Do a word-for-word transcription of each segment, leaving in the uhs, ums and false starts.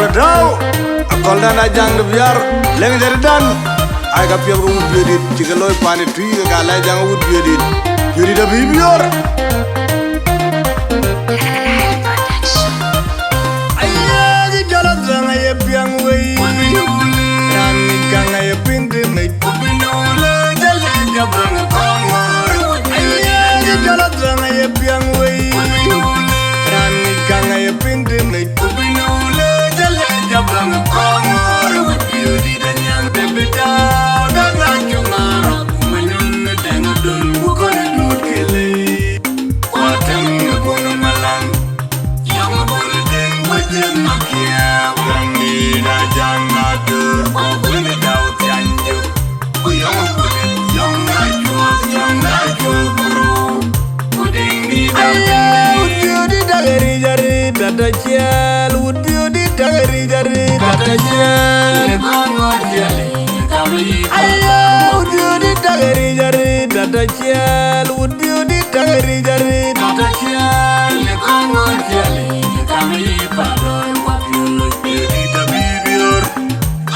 Dau, akɔ̈ldan Ajaŋ de Biar, leŋ jaridan. Ai ka piɛth ke wut Biöördït, cï ke looi pan ë tui ke ka la Ajaŋ wut Biöördït. Biöördït abï biöör. Aye ke jɔl adhäŋ aye piɛŋ wei. Raan ŋic kaŋ aye piŋ të mec. Aye ke jɔl adhäŋ aye piɛŋ wei. Raan ŋic kaŋ aye piŋ të mec. Aye, wut Biöördït dageri jari tata ciɛl, wut Biöördït dageri jari tata ciɛl. Aye, wut Biöördït dageri jari tata ciɛl, wut Biöördït dageri jari tata ciɛl. Abï biöör,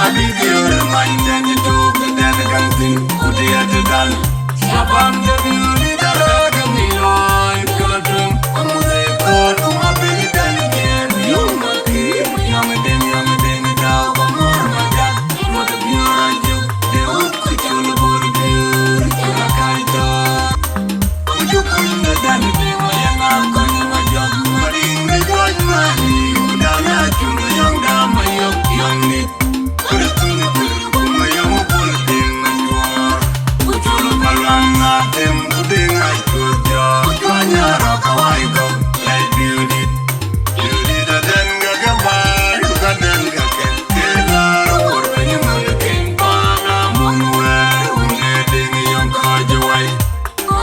abï biöör, many dɛn ë tök, dɛn ë gäŋ thïn, ku diɛt ë dal. Shabab de biöör, dït arëk ë ŋic looi, kë la tueŋ, amuth ë kööl, ku ma bï dɛn ë diɛɛr, yöŋ ma kï, yɔŋ ë deŋ, yɔŋ ë deŋ ë dau, ku mor ma jak, mot ë biöör ajök, de wut ku col ë bol biöör, col akac tɔ̈.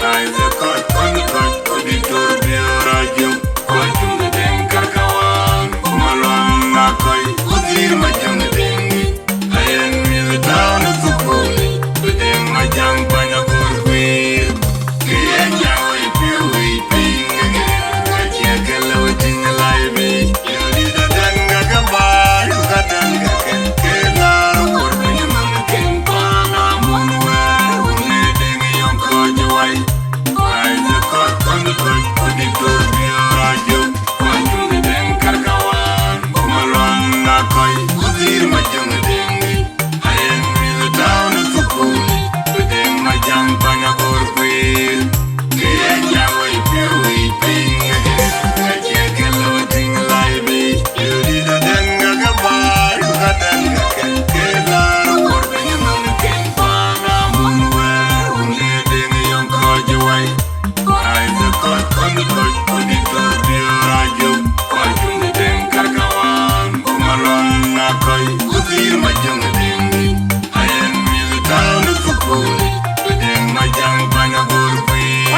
Rise the court, come the court, could be to be a rajum. Court to the bank, Karkawan, Kumalwan, Nakoi, Kudir, Majang, the Dengi. I am in the town of Sukuli, but then Majang, Panakur, Queen. Kenya, we feel we ping again. I can't get low, ting alive.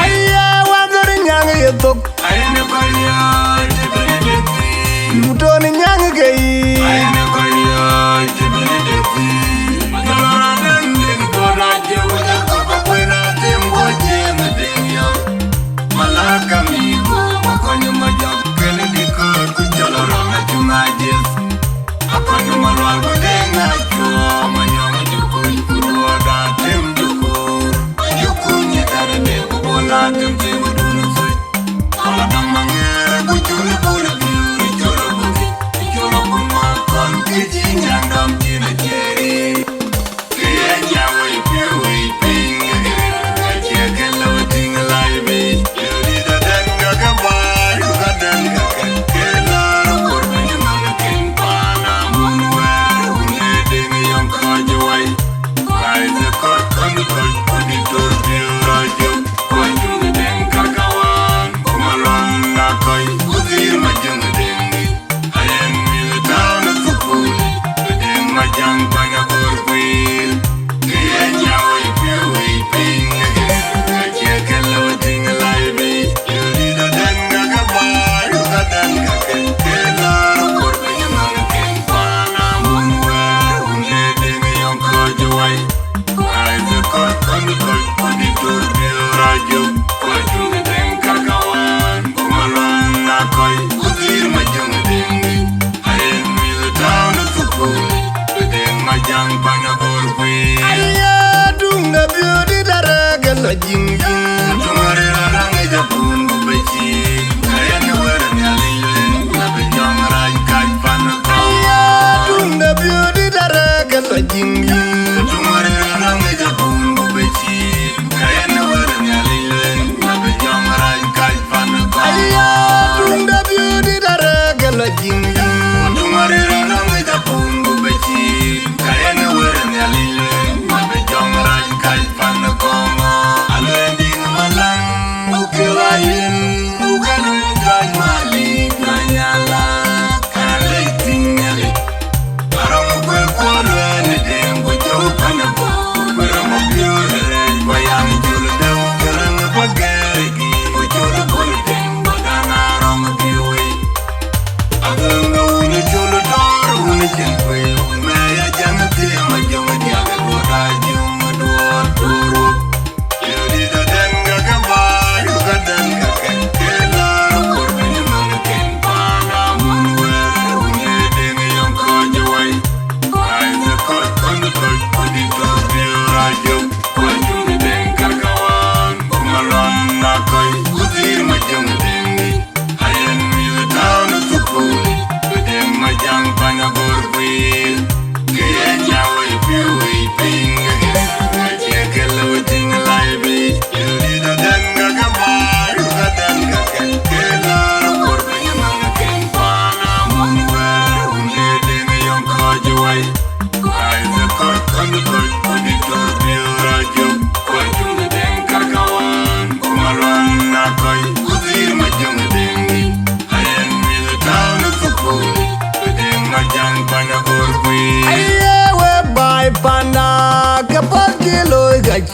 Aye, wadhor nyaŋ ye thok. Lutoni nyaŋ ke yi.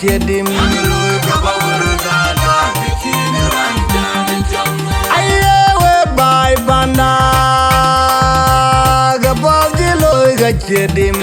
cie dim. Aye we baai panda, ke puɔth cï looi ka cie dim.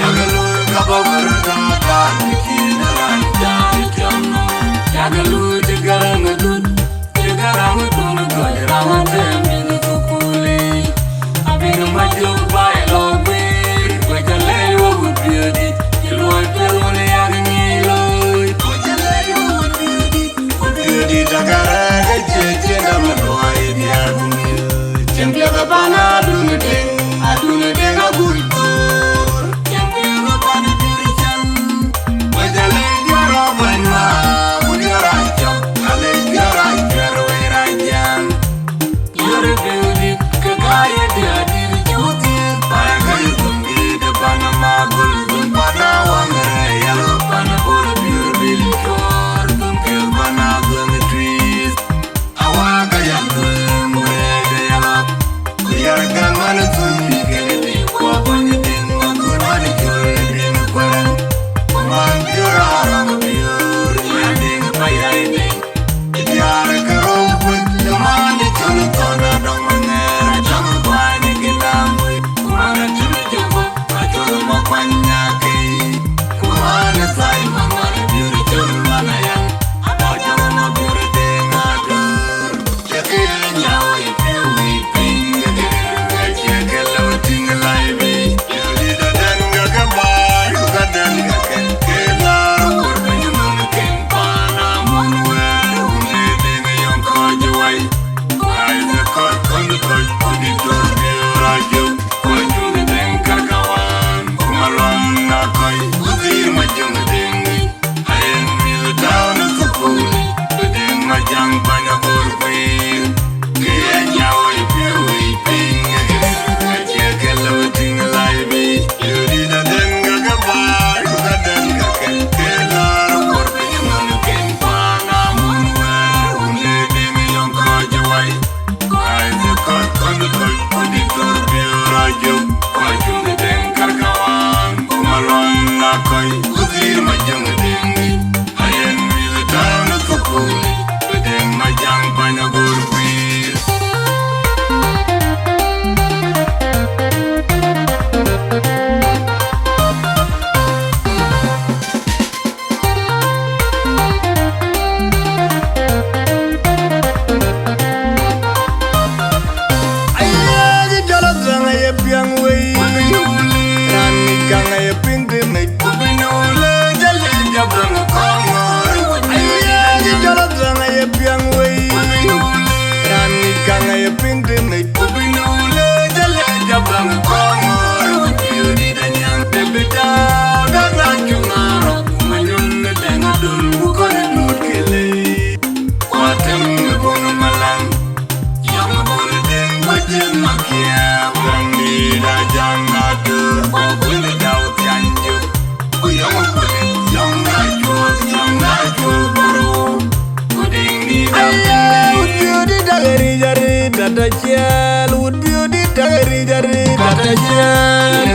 Wut biööt dït däk ë ric arït, tata ciɛɛl. Wut biööt dït däk ë ric arït, tata ciɛɛl.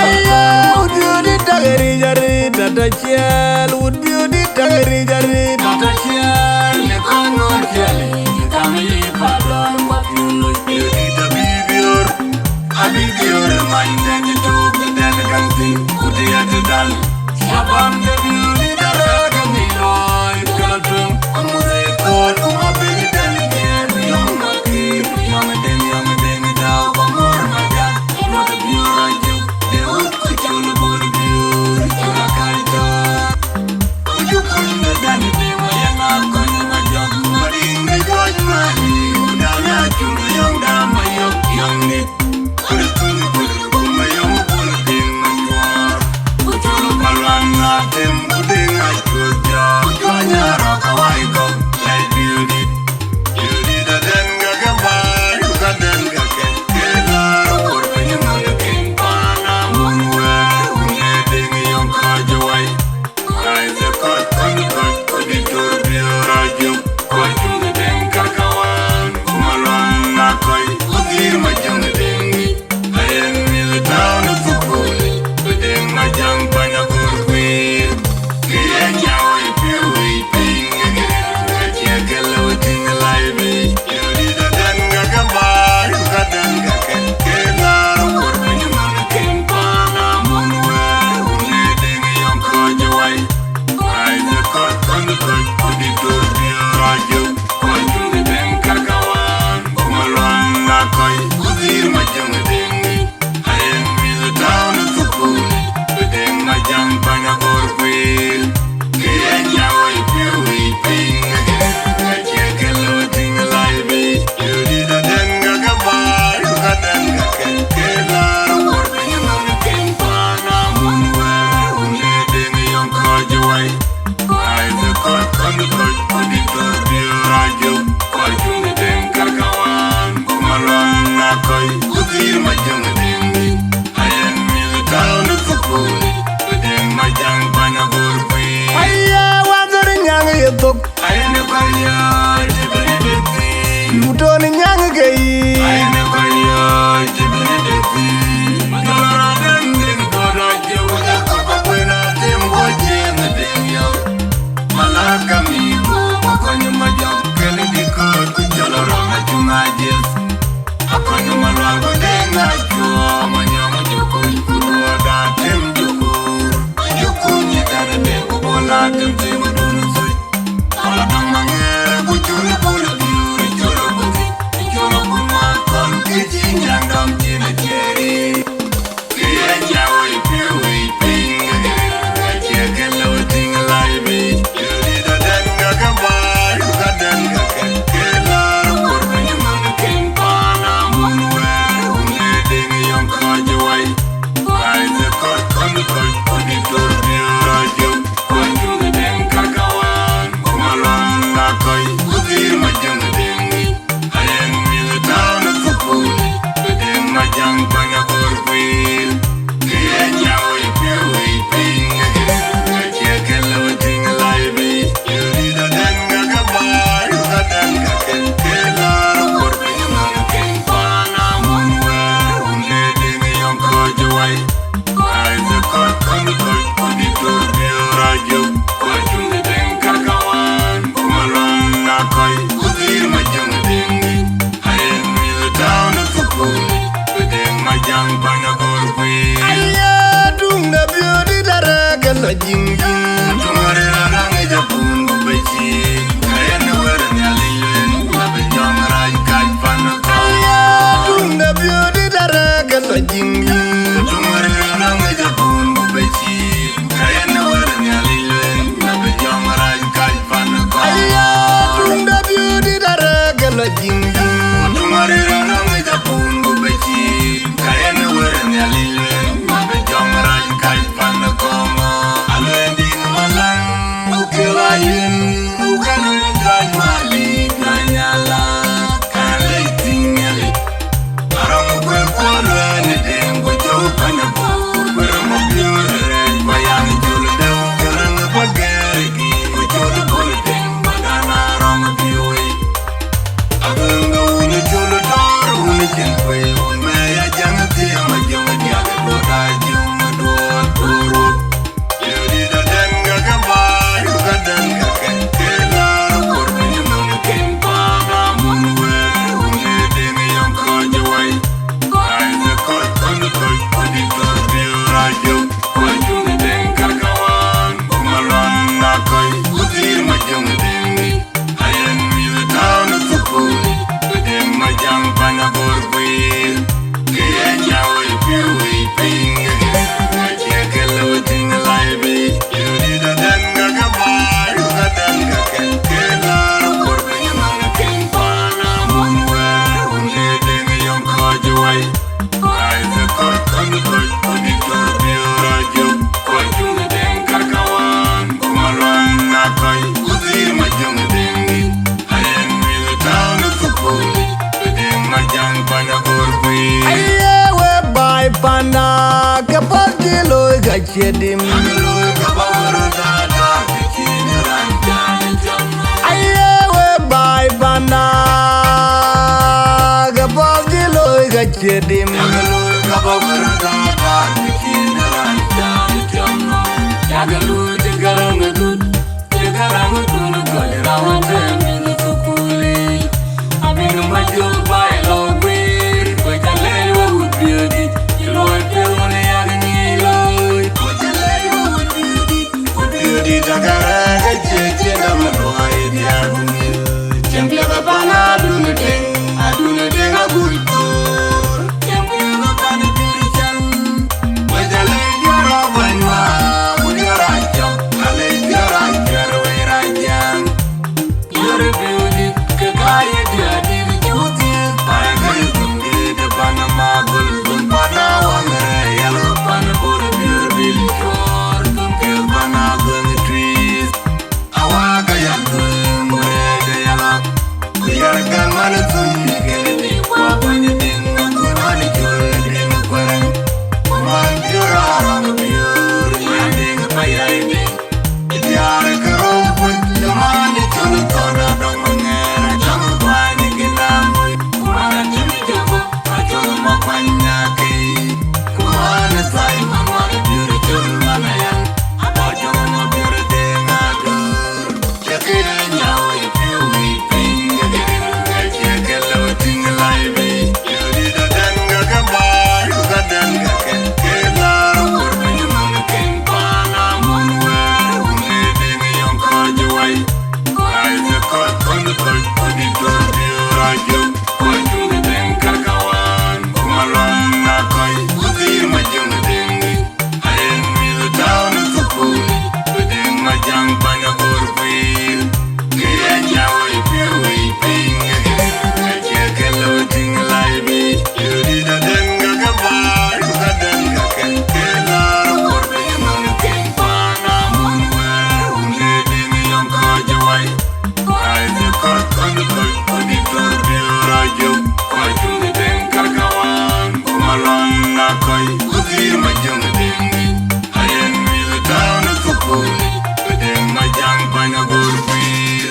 Aye, wut biööt dït däk ë ric arït, tata ciɛɛl. Wut biööt dït däk ë ric arït, tata ciɛɛl. Kɔc ku dhil Majöŋ Deŋ, ayen mïth tɔ̈u në thukul, bï Deŋ Majaŋ bäny agör kuiir. Kë ye nyawoi piɔ̈u yic piny, acie kë lɔ tïŋ laibi. Yödït adɛ̈n ka ke bäär, ka dɛ̈n ka ke, ke laar kuɔr piny nɔn ken paan amun wɛ̈ɛ̈r, wun le Deŋ yɔŋ kɔc wai. Wai the kɔc kɔn kɔc, ku diktor biöör Ajök, kɔc cuŋ Deŋ Karkawan, ku Maluaŋ na kɔc, ku dhil Majöŋ Deŋ. Ayen mïth tɔ̈u në thukul, bï Deŋ Majaŋ bäny agör kuiir. Aye wadhër nyaŋ ye thok. Ayen kɔc yɔɔc të bï në dek thïn. Luton nyaŋ ke yic. Ayen kɔc yɔɔc të bï në dek thïn. Jɔl rɔt en Deŋ Duɔt Ajök, ku jɔ kɔc akuën atem guɔ ciëën në Deŋ yɔu. Malaka mi ku, ku kɔny Majɔk kën dikör, ku jɔl rɔt acuŋ ajiëth. Akɔny Malual ku Deŋ Acuɔɔm, Manyɔŋ Jukuc ku Duɔt Atem Jukur. Jukuny ë Gat Deŋ ku Bol Atem Tim Dun Thuc. Ala dɔm Maŋɛɛr ku Col Bol Biur, Col Bol, Col Bol Makɔn, kë cï nyan dɔm cïn aceri. Kë ye nyawoi piɔ̈u yic piny, acie kë lɔ tïŋ laibi. Yödït adɛ̈n ka ke bäär, ka dɛ̈n ka ke, ke laar kuɔr piny nɔn ken paan amun wɛ̈ɛ̈r, wun le Deŋ yɔŋ kɔc wai. Wai the kɔc kɔn kɔc, ku diktor biöör Ajök, kɔc cuŋ Deŋ Karkawan, ku Maluaŋ na kɔc, ku dhil Majöŋ Deŋ. Ayen mïth tɔ̈u në thukul, bï Deŋ Majaŋ bäny agör kuiir. Kë ye nyawoi piɔ̈u yic piny, acie kë lɔ tïŋ laibi. Yödït adɛ̈n ka ke bäär, ka dɛ̈n ka ke, ke laar kuɔr piny nɔn ken paan amun wɛ̈ɛ̈r, wun le Deŋ yɔŋ kɔc wai. Wai the kɔc kɔn kɔc, ku diktor biöör Ajök, kɔc cuŋ Deŋ Karkawan, ku Maluaŋ na kɔc, ku dhil Majöŋ Deŋ. Ayen mïth tɔ̈u në thukul, bï Deŋ Majaŋ bäny agör kuiir. Aye tuŋ de biöördït arɛ̈ɛ̈r ke lɔ jiŋ jiŋ. Tuŋ arëër araŋ ë japun ku bï cïï, ka yen ë wër Nhialic lueel, abï jɔŋ rac kac pan kɔ̈u. Aye tuŋ de biöördït arɛ̈ɛ̈r ke lɔ jiŋ jiŋ. Tuŋ arëër araŋ ë japun ku bï cïï, ka yen ë wër Nhialic lueel, abï jɔŋ rac kac pan kɔ̈u. Aye tuŋ de biöördït arɛ̈ɛ̈r ke lɔ jiŋ jiŋ. Tuŋ arëër araŋ ë japun ku bï cïï, ka yen ë wër Nhialic lueel, abï jɔŋ rac kac pan kɔ̈u. Alueel Deŋ Malan, ku kë la yen, ku kën jɔc Mali, jɔc Nyala, ka lec tïŋ Nhialic. Arɔŋ kuɛ̈r kuɔl luɛɛl ë Deŋ ku cɔu pany abɔ̈, ku kuɛ̈r mɔ̈k piöör ë rɛɛc, ku ayaan col dɛ̈u, ke rɛ̈ŋ ë pagɛ̈ɛ̈r ë giir, ku col bol Deŋ, badan arɔŋ piööi. Agöŋ ke wun ë col dɔ̈ɔ̈r, wun ë cin kuei, wun mɛɛi ajaŋ ë thiëm, ajöŋ ë diäk ë duɔ̈t, ajöŋ ë duɔ̈t, duɔ̈t ruɔ̈p. Yödït adɛ̈n ka ke bäär, ka dɛ̈n ka ke, ke laar kuɔr piny nɔn ken paan amun wɛ̈ɛ̈r, wun le Deŋ yɔŋ kɔc wai. Wai the kɔc kɔn kɔc, ku diktor biöör Ajök, kɔc cuŋ Deŋ Karkawan, ku Maluaŋ na kɔc, ku dhil Majöŋ Deŋ. Ayen mïth tɔ̈u në thukul, bï Deŋ Majaŋ bäny agör kuiir. Kë ye nyawoi piɔ̈u yic piny, acie kë lɔ tïŋ laibi. Yödït adɛ̈n ka ke bäär, ka dɛ̈n ka ke, ke laar kuɔr piny nɔn ken paan amun wɛ̈ɛ̈r, wun le Deŋ yɔŋ kɔc wai. Wai the kɔc kɔn kɔc, ku diktor biöör Ajök, kɔc cuŋ Deŋ Karkawan, ku Maluaŋ na kɔc, ku dhil Majöŋ Deŋ. Ayen mïth tɔ̈u në thukul, bï Deŋ Majaŋ bäny agör kuiir. Aye we baai panda, ke path cï looi ka cie dim. Ake looi ka ba wär dada, ke cïn raan jam jam. Aye we baai panda, ke path cï looi ka cie dim. Ake looi ka ba wär dada, ke cïn raan jam jam. Ake looi cï Garaŋ ë dut. Cï Garaŋ dun gɔl raan tɛ̈ mïth thukul yic. Abï Majöŋ baai lɔ guiir, ku ca lɛc we wut biöördït, cï luɔi piɛth wën ë yak ŋic looi. Ku ca lɛc we wut biöördït, wut biöördït agarɛk acie cïn däm ë luɔi diäär ku miööc. Cïn piɛth apan Adun Deŋ, Adun Deŋ agut Majök, kɔc juŋ Deŋ Karkawan, ku Malɔŋ na kɔc, ku dhil Majök Deŋ ni. Ayen mïth tɔ̈u në thukul, bï Deŋ Majaŋ bäny agör guiir.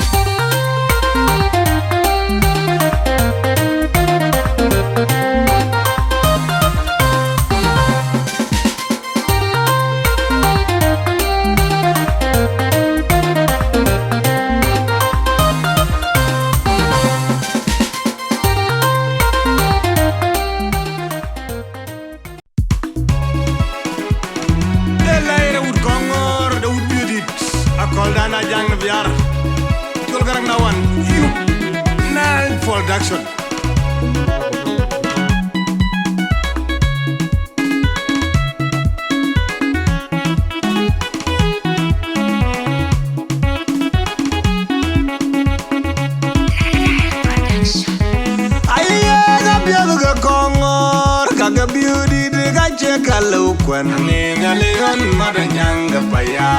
De lɛɛr de wut Kɔŋɔɔr, de wut Biöördït, akɔ̈ldan Ajaŋ në Biaar. Col Garaŋ na wan, Yup, Nile Production. Aye, ka biɔth ke Kɔŋɔɔr, ka ke Biöördït, ka cie ka lëu kuɛn. Ni Nhialic ɣɔn mat Ajaŋ ke paya,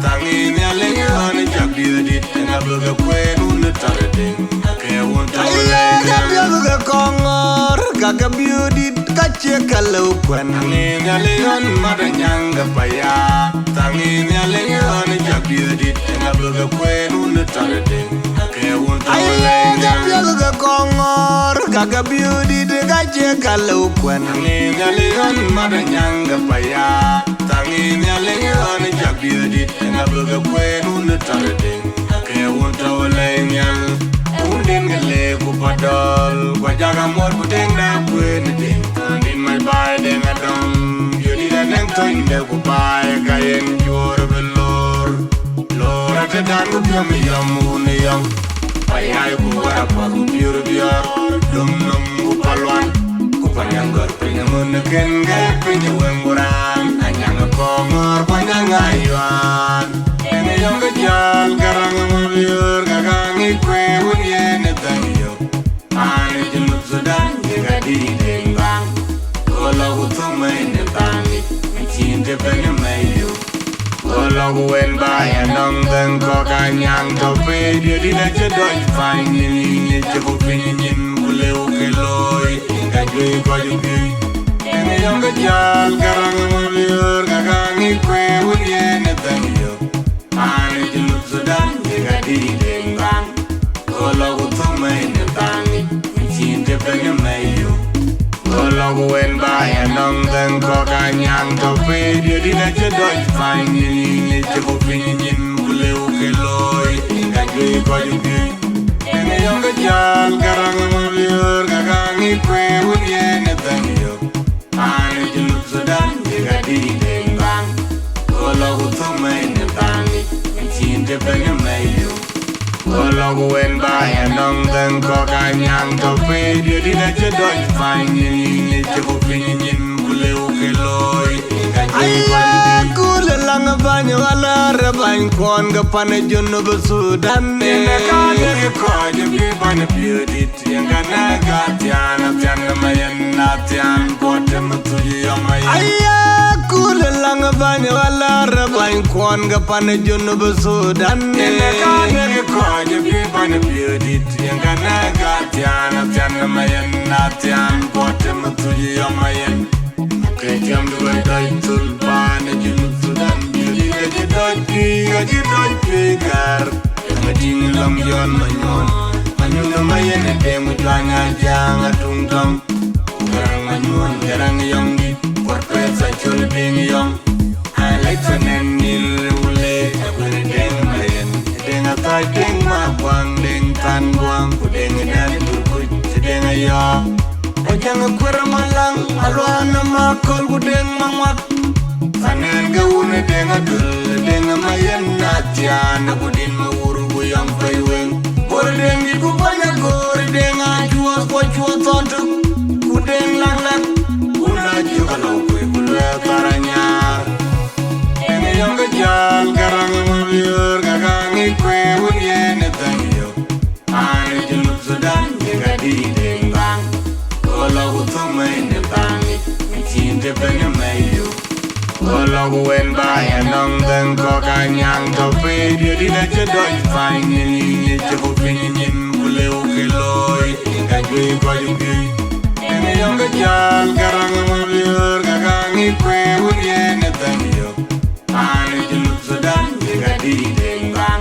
thaŋ ni Nhialic ɣɔn cak Biöördït, ŋa bï ke kueen wun ë tɔ̈ Deŋ, ke wun tɔ̈ Aye, ka biɔth ke Kɔŋɔɔr, ka ke Biöördït, ka cie ka lëu kuɛn. Ni Nhialic ɣɔn mat Ajaŋ ke paya, thaŋ ni Nhialic ɣɔn cak Biöördït, ŋa bï ke kueen wun ë tɔ̈ Deŋ, ke wun tɔ̈ Aye, ka biɔth ke Kɔŋɔɔr, ka ke Biöördït, ka cie ka lëu kuɛn. Ni Nhialic ɣɔn mat Ajaŋ ke paya, thaŋ ni Nhialic ɣɔn cak Biöördït, ŋa bï ke kueen wun ë tɔ̈ Deŋ, ke wun tɔ̈ lɛi nhial. Wun Deŋ ke le ku Padɔl, ku Ajak Amuɔ̈r ku Deŋ na kueen Deŋ. Tɔ̈ Deŋ mac baai Deŋ adɔm, Biöördït anɛŋ thönyde ku baai ka yen juöör bï loor. Loor atëdan ku piɔ̈m yɔm wun yɔm. Payai ku wär apath ku biöör biɔɔr, dom nöm ku paluan, ku Panyaŋ gɔ̈r piny ŋön kën gɛ̈ɛ̈k piny ë weŋ ku raan, Anyaŋ ë Kɔŋɔɔr ku Anyaŋ ayuan. Ënë yɔ̈ŋ ke jɔl Garaŋ ë Mabiöör, ka ka ŋic kueer wën yen ë dhäŋ yök. Paan ë Junub Thudan, ye ka dït Deŋ baŋ, go lɔ ku thök mɛ̈i në baŋ yic, cïn të bɛ̈n ë mɛ̈i yök. Go lɔ ku wën ba ya nɔŋ dhëŋ kɔ̈k Anyaŋ tɔ̈ pei, Biöördït acï dɔc pany nyin, nyin cï ku piny nyin, ku lëu ke looi, ka juëc kɔc ë piööc. Ënë yɔ̈ŋ ke jɔl Garaŋ ë Mabiöör, ka ka ŋic kueer wën yen ë dhäŋ yök. Paan ë Junub Thudan, ye ka dït Deŋ baŋ, go lɔ ku thök mɛ̈i në baŋ yic, cïn të bɛ̈n ë mɛ̈i yök. Go lɔ ku wën ba ya nɔŋ dhëŋ kɔ̈k Anyaŋ tɔ̈ pei, Biöördït acï dɔc pany nyin, nyin cï ku piny nyin, ku lëu ke looi, ka juëc kɔc ë piööc. Ënë yɔ̈ŋ ke jɔl Garaŋ ë Mabiöör, ka ka ŋic kueer wën yen ë dhäŋ yök. Paan ë Junub Thudan, ye ka dït Deŋ baŋ, go lɔ ku thök mɛ̈i në baŋ yic, cïn të bɛ̈n ë mɛ̈i yök. Go lɔ ku wën ba ya nɔŋ dhëŋ kɔ̈k Anyaŋ tɔ̈ pei, Biöördït acï dɔc pany nyin, nyin cï ku piny nyin, ku lëu ke looi, ka juëc kɔc ë piööc. Aye, ku le laŋ bäny, wala rë bäny kuɔn ke pan ë Junub Thudan. Ënë ka dek kɔc ë piööc pan ë Biöördït. Yen ka nɛ̈k athian, athian ma yen athian, kuɔt të më thuc yɔm aye. Aye, ku le laŋ bäny, wala rë bäny kuɔn ke pan ë Junub Thudan. Yen ka nɛ̈k kɔc ë piööc pan ë Biöördït. Yen ka nɛ̈k athian, athian ma yen athian, kuɔt të më thuc yɔm aye. Ke tiam de wɛ̈t dɔc thöl paan ë Junub Thudan, Biöördït acï dɔc pïïr, acï dɔc pïïr gäär. Ëmë tïŋ lɔ̈ŋ Jɔn Manyuɔ̈n, Manyuɔ̈n ëmë yen ë Deŋ Juany Ajaŋ atuŋ tɔŋ. Ku Garaŋ Manyuɔ̈n, Garaŋ yɔŋdït, kuɔt pɛth acol Deŋ yɔŋ. Alec thɔn ɛn nil wule, akuën ë Deŋ Mayen, ë Deŋ Athäc, Deŋ Makuaŋ, Deŋ Than Buaŋ, ku Deŋ ë Dani Burkuc, ë Deŋ Ayɔɔk. Ajaŋ ë Kuër Malaŋ, Aluaan ë Makol, ku Deŋ Maŋuak. Than ɛn ke wun ë Deŋ Adöl, ë Deŋ Mayen athian, ku Din Mawur, ku Yɔŋ Pɛ̈i Weŋ. Bor Deŋ dït ku Pany Agoor, Deŋ Acuɔth, ku Acuɔth Thɔn Tök, ku Deŋ Laklak, ku na cï ka lɔ kuc, ku luɛɛl thar anyaar. Ënë yɔ̈ŋ ke jɔl Garaŋ ë Mabiöör, ka ka ŋic kueer wën yen ë dhäŋ yök. Paan ë Junub Thudan, ye ka dït Deŋ baŋ, go lɔ ku thök mɛ̈i në baŋ yic, cïn të bɛ̈n ë mɛ̈i yök. Go lɔ ku wën ba ya nɔŋ dhëŋ kɔ̈k Anyaŋ tɔ̈ pei, Biöördït acï dɔc pany nyin, nyin cï ku piny nyin, ku lëu ke looi, ka Wek kɔc piööc, en yɔŋ ke cɔl Garaŋ Mabiöör, ka ka ŋic kueer wun yen ë thɛn yök. Paan ë Junub Thudan, ye ka dïït en baŋ.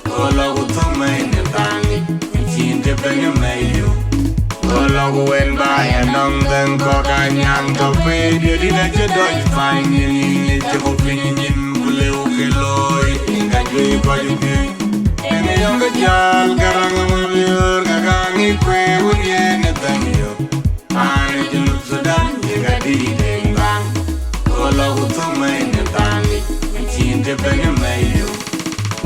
Go lɔ ku thök mɛi në baŋ yic, ku cïn të bɛ̈ny ë mɛi yök. Go lɔ ku wën ba ya nɔŋ dhëŋ kɔ̈k anyaŋ tɔ̈ pei, diëëdït acï dɔc pany nyin, nyin ë cï ku piny nyin, ku lëu ke looi, yen ka juëc kɔc piööc. Yen yɔŋ ke cɔl Garaŋ Mabiöör, ka ka ŋic kueer wun yen ë thɛn yök. Paan ë Junub Thudan, ye ka dïït en baŋ. Go lɔ ku thök mɛi në baŋ yic, ku cïn të bɛ̈ny ë mɛi yök.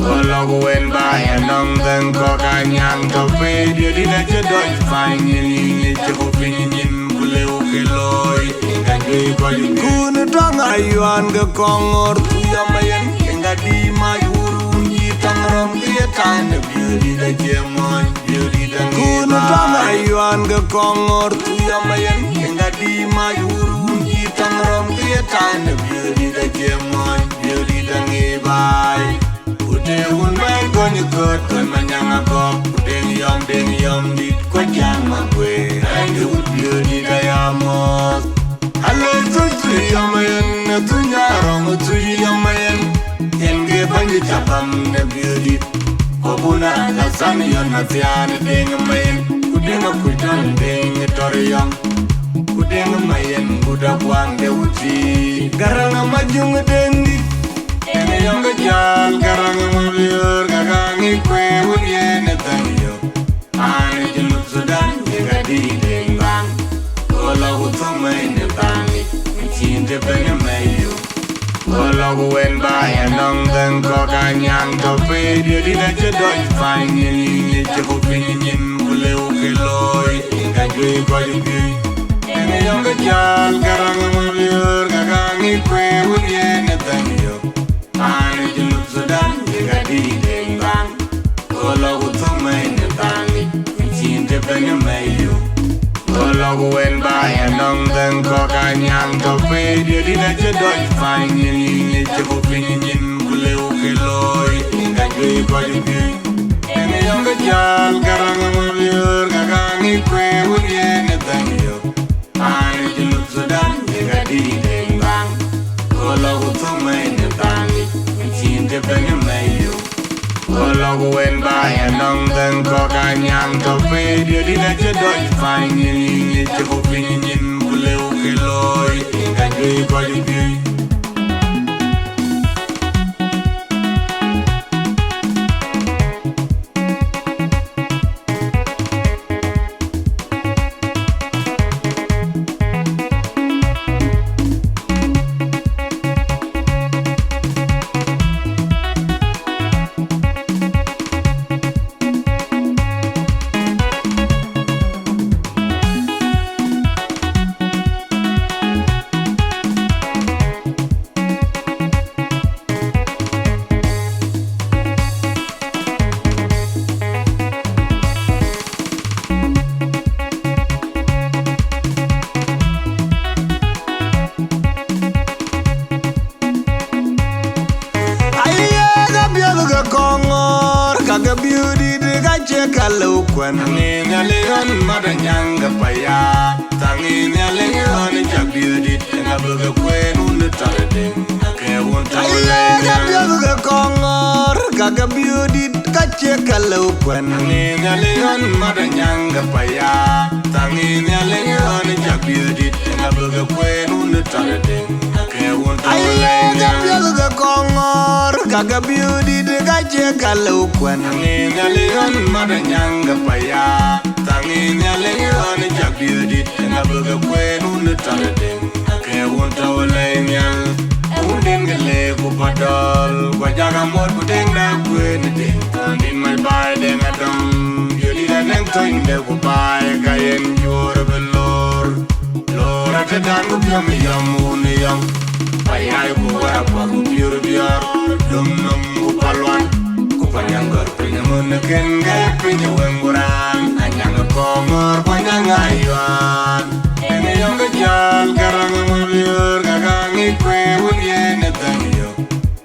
Go lɔ ku wën ba ya nɔŋ dhëŋ kɔ̈k anyaŋ tɔ̈ pei, diëëdït acï dɔc pany nyin, nyin ë cï ku piny nyin, ku lëu ke looi, yen ka juëc kɔc piööc. Kun tɔŋ ayuan ke kɔŋ ŋɔ̈ɔ̈r, ku yɔm yen, yen ka dïït mac wur wun yï tɔŋ rɔm, ke ye taŋ në biöödït acie mɔny. Kun tɔŋ ayuan ke kɔŋ ŋɔ̈ɔ̈r, ku yɔm yen, yen ka dïït mac wur wun yï tɔŋ rɔm, ke ye taŋ në biöödït acie mɔny, biöödït aŋic baai. Ku të wun bɛ̈n kony kööt, kony Manyaŋ Akɔ̈k, ku deŋ yɔm, deŋ yɔm dït, ku Jaŋ Maguëër, rɛ̈ny de wut biöödït aya mɔ̈ɔ̈th. Alɔ thuc thuc yɔm yen, thuc Nyarɔŋ thuc yɔm yen, yen ke bɛ̈ny de cabam në biöödït. Ku buna la than yɔn athiaan ë deŋ mɛn, ku deŋ akuc tɔn deŋ tɔr yɔŋ, ku deŋ mɛn, ku da kuan de wuti. Garaŋ Majuŋ deŋ dït, yen yɔŋ ke cɔl Garaŋ Mabiöör, ka ka ŋic kueer wun yen ë thɛn yök. Paan ë Junub Thudan, ye ka dïït en baŋ. Go lɔ ku thök mɛi në baŋ yic, ku cïn të bɛ̈ny ë mɛi yök. Go lɔ ku wën ba ya nɔŋ dhëŋ kɔ̈k anyaŋ tɔ̈ pei, diëëdït acï dɔc pany nyin, nyin ë cï ku piny nyin, ku lëu ke looi, yen ka juëc kɔc piööc. Yen yɔŋ ke cɔl Garaŋ Mabiöör, ka ka ŋic kueer wun yen ë thɛn yök. Paan ë Junub Thudan, ye ka dïït en baŋ. Go lɔ ku thök mɛi në baŋ yic, ku cïn të bɛ̈ny ë mɛi yök. Go lɔ ku wën ba ya nɔŋ dhëŋ kɔ̈k anyaŋ tɔ̈ pei, diëëdït acï dɔc pany nyin, nyin ë cï ku piny nyin, ku lëu ke looi, yen ka juëc kɔc piööc. Yen yɔŋ ke cɔl Garaŋ Mabiöör, ka ka ŋic kueer wun yen ë thɛn yök. Paan ë Junub Thudan, ye ka dïït en baŋ. Go lɔ ku thök mɛi në baŋ yic, ku cïn të bɛ̈ny ë mɛi yök. Go lɔ ku wën ba ya nɔŋ dhëŋ kɔ̈k anyaŋ tɔ̈ pei, diëëdït acï dɔc pany nyin, nyin ë cï ku piny nyin, ku lëu ke looi, yen ka juëc kɔc piööc. Aye ka biöth ke kɔŋɔɔr, ka ke biöödït ka cie ka lëu kuɛn. Aŋic Nhialic ɣɔn mat anyaŋ ke paya, thaŋ ŋic Nhialic ɣɔn cak biöödït, ëna bï ke kueen wun ë tɔ̈ tëde, ake wun tɔ̈. Aye ka biöth ke kɔŋɔɔr, ka ke biöödït ka cie ka lëu kuɛn. Aŋic Nhialic ɣɔn mat anyaŋ ke paya, thaŋ ŋic Nhialic ɣɔn cak biöödït, ëna bï ke kueen wun ë tɔ̈ tëde. Aye ka piɛth ke kɔŋɔɔr, ka ke biöödït ka cie ka lëu kuɛn. Aŋic Nhialic ɣɔn mat anyaŋ ke paya, thaŋ ŋic Nhialic ɣɔn cak biöödït, ëna bï ke kueen wun ë tɔ̈ tëde, ake wun tɔ̈ lɛi nhial. Wun den ke le ku pa dɔl, ku ajak amuɔt ku deŋ na kueen ë deŋ. Tɔn dït mac baai deŋ adɔm, biöödït anɛŋ thöny de ku baai ka yen juöör bï loor. Lor atëdan ku piɔ̈m yɔm wun yɔm. Payai ku wɛ̈ɛ̈r apuɔth ku piöör biɔɔr. Döm nöm ku paluan ku paniaŋ gɔ̈r piny ëmën ë kën gɛ̈i piny ë wëŋ ku raan. Anyaŋ ë kɔŋɔɔr ku anyaŋ ayuaan. Yen ë yɔŋ ke cɔl Garaŋ Mabiöör, ka ka ŋic kueer wun yen ë thɛn yök.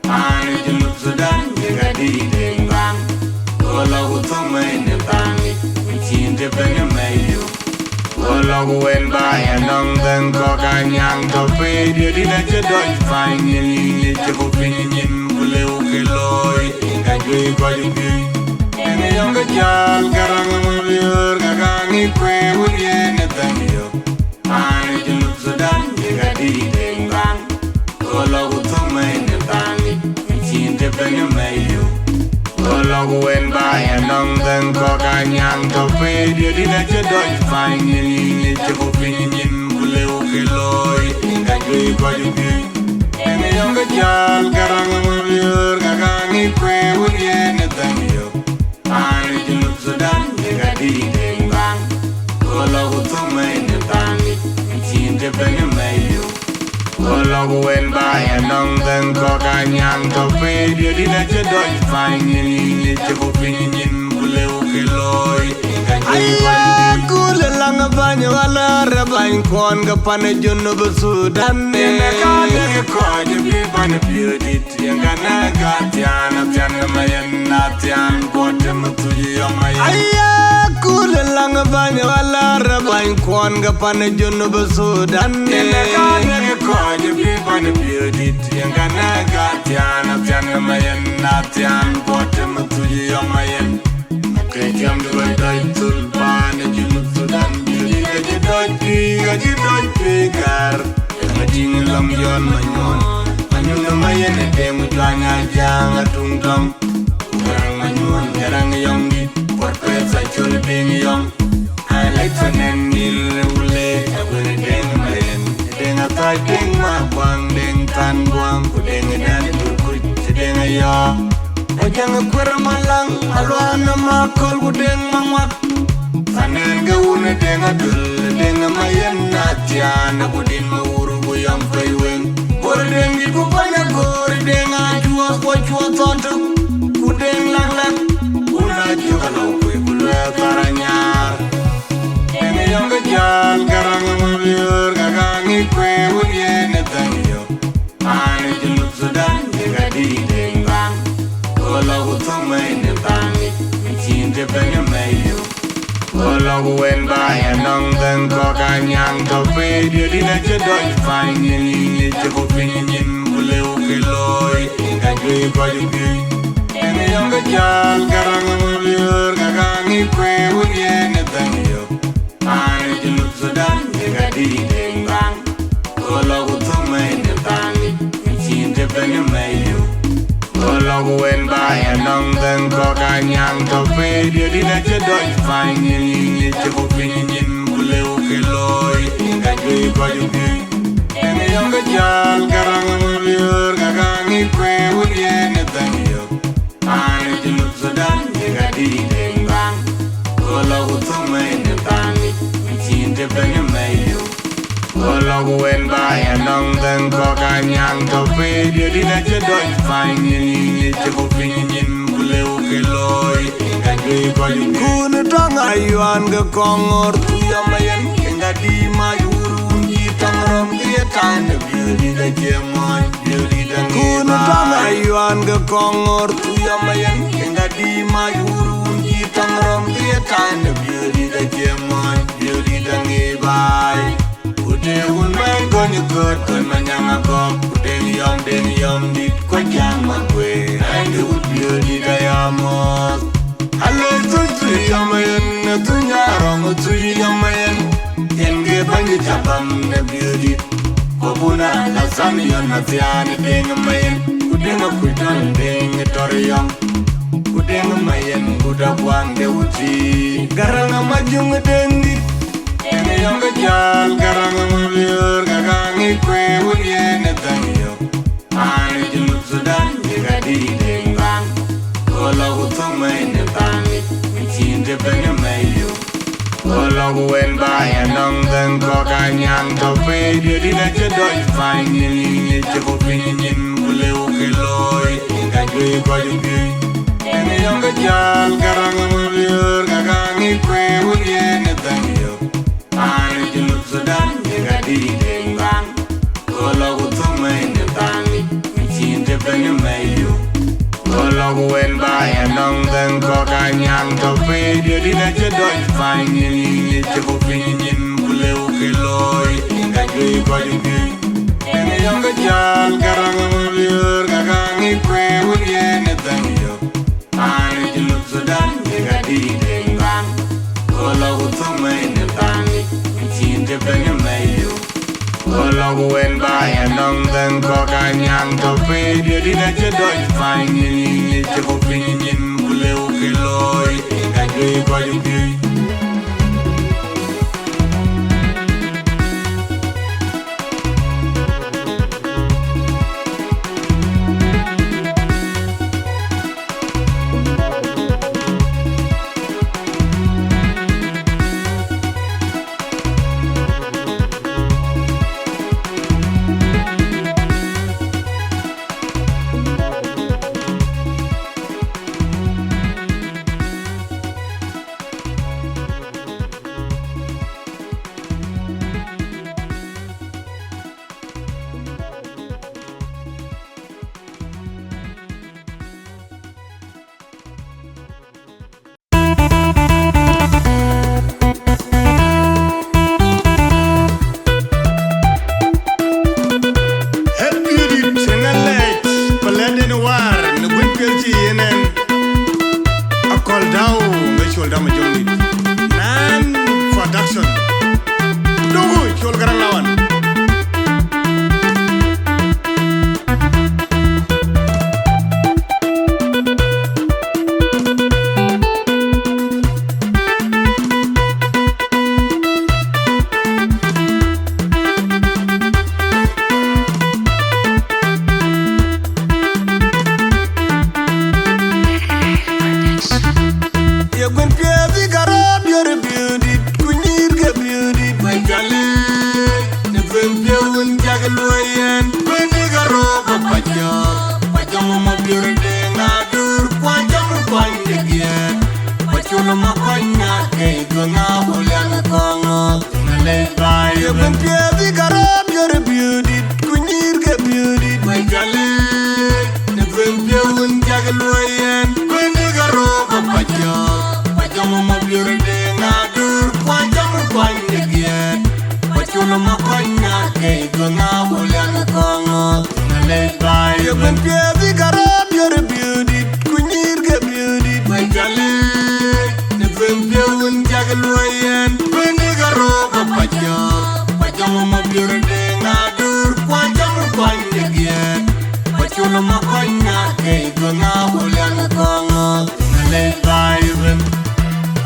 Paan ë Junub Thudan, ye ka dïït en baŋ. Go lɔ ku thök mɛi në baŋ yic, ku cïn të bɛ̈ny ë mɛi yök. Ku wën ba ya nɔŋ dhëŋ kɔ̈k anyaŋ tɔ̈ pei, diëëdït acï dɔc pany nyin, nyin cï ku piny nyin, ku lëu ke looi, ka juëc kɔc juëc. Yen yɔŋ ke cɔl Garaŋ Mabiöör, ka ka ŋic kueer wën yen ë dhëŋ yök. Paan ë Junub Thudan, ye ka dïït ë ŋaŋ. Go lɔ ku thök mɛi në thaŋ yic, në cïn të bɛ̈n ë mɛi yök. Go lɔ ku wën ba ya nɔŋ dhëŋ kɔ̈k anyaŋ tɔ̈ pei, diëëdït acï dɔc pany nyin, nyin cï ku piny nyin, ku lëu ke looi, ka juëc kɔc juëc. Yen yɔŋ ke cɔl Garaŋ Mabiöör, ka ka ŋic kueer wën yen ë dhëŋ yök. Paan ë Junub Thudan, ye ka dïït ë ŋaŋ. Go lɔ ku thök mɛi në thaŋ yic, në cïn të bɛ̈n ë mɛi yök. Go lɔ ku wën ba ya nɔŋ dhëŋ kɔ̈k anyaŋ tɔ̈ pei, diëëdït acï dɔc pany nyin, nyin cï ku piny nyin, ku lëu ke looi, ka juëc kɔc juëc. Aya, kul ë laŋ bäny, wala rë bäny kuɔn ke pan ë Junub Thudan. Yen ë ka dek kɔc bï pan ë piöödït. Yen ka nɛ̈k athiaan, athiaan ë mayen, athiaan kuɔt ë muthuc yɔm mayen. Aya, kul ë laŋ bäny, wala rë bäny kuɔn ke pan ë Junub Thudan. Yen ë ka nɛ̈k kɔc bï pan ë piöödït. Yen ka nɛ̈k athiaan, athiaan ë mayen, athiaan kuɔt ë muthuc yɔm mayen. Ke cam de kɔc dɔc thul paan ë Junub Thudan, juëc ka cï dɔc pïïr, ka cï dɔc pïïr gär. Ëŋa tïŋ lɔ̈ŋ Jɔn Manyuɔn, Manyuɔn ë mayen ë dem juany ajaŋ atuŋ tɔŋ. Ku Garaŋ Manyuɔn, Garaŋ yɔŋ dït, kuɔt pɛth acol deŋ yɔŋ. Alec thɔn ɛn nil wule, awën ë deŋ mayen, ë deŋ athäc, deŋ ma guaŋ, deŋ than guaŋ, ku deŋ ë dan dur kuc, ë deŋ ayɔɔk. Ajaŋ ë kuër malaŋ, aluan ë maköl, ku deŋ maŋuak. Than ɛn ke wun ë deŋ adöl, ë deŋ ë mayen athiaan, ku din ma wur ku yɔm pei weŋ. Bor deŋ dït ku bäny agoor, deŋ acuɔth ku acuɔth thɔn tök, ku deŋ laklak, ku na cök alɔu kuec ku luɛɛl thar anyaar. Yen yɔŋ ke cɔl Garaŋ Mabiöör, ka ka ŋic kueer wën yen ë dhëŋ yök. Paan ë Junub Thudan, ye ka dïït ë ŋaŋ. Go lɔ ku thök mɛi në thaŋ yic, në cïn të bɛ̈n ë mɛi yök. Go lɔ ku wën ba ya nɔŋ dhëŋ kɔ̈k anyaŋ tɔ̈ pei, diëëdït acï dɔc pany nyin, nyin cï ku piny nyin, ku lëu ke looi, ka juëc kɔc juëc. Yen yɔŋ ke cɔl Garaŋ Mabiöör, ka ka ŋic kueer wën yen ë dhëŋ yök. Paan ë Junub Thudan, ye ka dïït ë ŋaŋ. Go lɔ ku thök mɛi në thaŋ yic, në cïn të bɛ̈n ë mɛi yök. Go lɔ ku wën ba ya nɔŋ dhëŋ kɔ̈k anyaŋ tɔ̈ pei, diëëdït acï dɔc pany nyin, nyin cï ku piny nyin, ku lëu ke looi, ka juëc kɔc juëc. Yen yɔŋ ke cɔl Garaŋ Mabiöör, ka ka ŋic kueer wën yen ë dhëŋ yök. Paan ë Junub Thudan, ye ka dïït ë ŋaŋ. Go lɔ ku thök mɛi në thaŋ yic, në cïn të bɛ̈n ë mɛi yök. Go lɔ ku wën ba ya nɔŋ dhëŋ kɔ̈k anyaŋ tɔ̈ pei, diëëdït acï dɔc pany nyin, nyin cï ku piny nyin, ku lëu ke looi, ka juëc kɔc juëc. Kun tɔŋ ayuan ke kɔŋ ŋɔ̈ɔ̈r thu yɔm mayen, yen ka dïït mac wur wun cï tɔŋ rɔ̈m ke ye taŋ në biöödït acie mɔny. Kun tɔŋ ayuan ke kɔŋ ŋɔ̈ɔ̈r thu yɔm mayen, yen ka dïït mac wur wun cï tɔŋ rɔ̈m ke ye taŋ në biöödït acie mɔny, biöödït aŋic baai. Ku të wun bɛ̈n gɔny kööt, gɔny manyaŋ akɔ̈k, ku deŋ yɔm, deŋ yɔm dït, ku jaŋ maguëër, rɛ̈ny de wut biöödït aya mɔ̈ɔ̈th. Alɔ thuc thuc yɔm yen, ë thuc nyarɔŋ thuc yɔm yen, yen ke bäny de cabam në biöödït. Ku buna la than yɔn athiaan ë deŋ mayen, ku deŋ akuc tɔn deŋ ë tɔr yɔŋ, ku deŋ mayen, ku da guaŋ de wuti. Garaŋ ama juŋ deŋ dït, yen yɔŋ ke cɔl Garaŋ Mabiöör, ka ka ŋic kueer wën yen ë dhëŋ yök. Paan ë Junub Thudan, ye ka dïït ë ŋaŋ. Go lɔ ku thök mɛi në thaŋ yic, në cïn të bɛ̈n ë mɛi yök. Go lɔ ku wën ba ya nɔŋ dhëŋ kɔ̈k anyaŋ tɔ̈ pei, diëëdït acï dɔc pany nyin, nyin cï ku piny nyin, ku lëu ke looi, ka juëc kɔc juëc. Yen yɔŋ ke cɔl Garaŋ Mabiöör, ka ka ŋic kueer wën yen ë dhëŋ yök. Paan ë Junub Thudan, ye ka dïït ë ŋaŋ. Go lɔ ku thök mɛi në thaŋ yic, në cïn të bɛ̈n ë mɛi yök. Go lɔ ku wën ba ya nɔŋ dhëŋ kɔ̈k anyaŋ tɔ̈ pei, diëëdït acï dɔc pany nyin, nyin cï ku piny nyin, ku lëu Wën ba ya nɔŋ dhëŋ kɔ̈k anyaŋ tɔ̈ pei, diɛt dït acï dɔc pany nyin, nyin cï ku piny nyin, ku lëu ke looi, ka juëc kɔc piööc. Hep yudit ŋa lɛc, ku lɛ̈tden wäär në guël piɛth cï yen ɛn. Akɔ̈l däu, ŋa col däm ë jɔŋdït. Nan Production. Duku, col Garaŋ Lawan. Ye guën piɛth bï karɔ biöör biöördït, ku nyïïr ke biöördït, wek jɔl ë në guën piɛth wën cak luɔi yen, guën ë karɔ bä pacɔ̈ɔ̈r, pacɔ̈ɔ̈r mama biöör de ŋadur, ku acɔ̈ɔ̈r kuany de giɛɛt, ku acol mama kuany ŋaat ke guën ŋa ku lian kɔŋ ŋɔ̈ɔ̈th. Ŋa lɛc baai ye guën piɛth bï karɔ biöör biöördït, ku nyïïr ke biöördït, wek jɔl ë në guën piɛth wën cak luɔi yen, guën ë karɔ bä pacɔ̈ɔ̈r, pacɔ̈ɔ̈r mama biöör de ŋadur, ku acɔ̈ɔ̈r kuany de giɛɛt, ku acol mama kuany ŋaat ke guën ŋa ku lian kɔŋ ŋɔ̈ɔ̈th. Ŋa lɛc baai ye guën piɛth bï karɔ biöör biöördït, ku nyïïr ke biöördït, wek jɔl ë në guën piɛth wën cak luɔi yen, guën ë karɔ bä pacɔ̈ɔ̈r, pacɔ̈ɔ̈r mama biöör de ŋadur, ku acɔ̈ɔ̈r kuany de giɛɛt, ku acol mama kuany ŋaat ke guën ŋa ku lian kɔŋ ŋɔ̈ɔ̈th. Ŋa lɛc baai ëbën,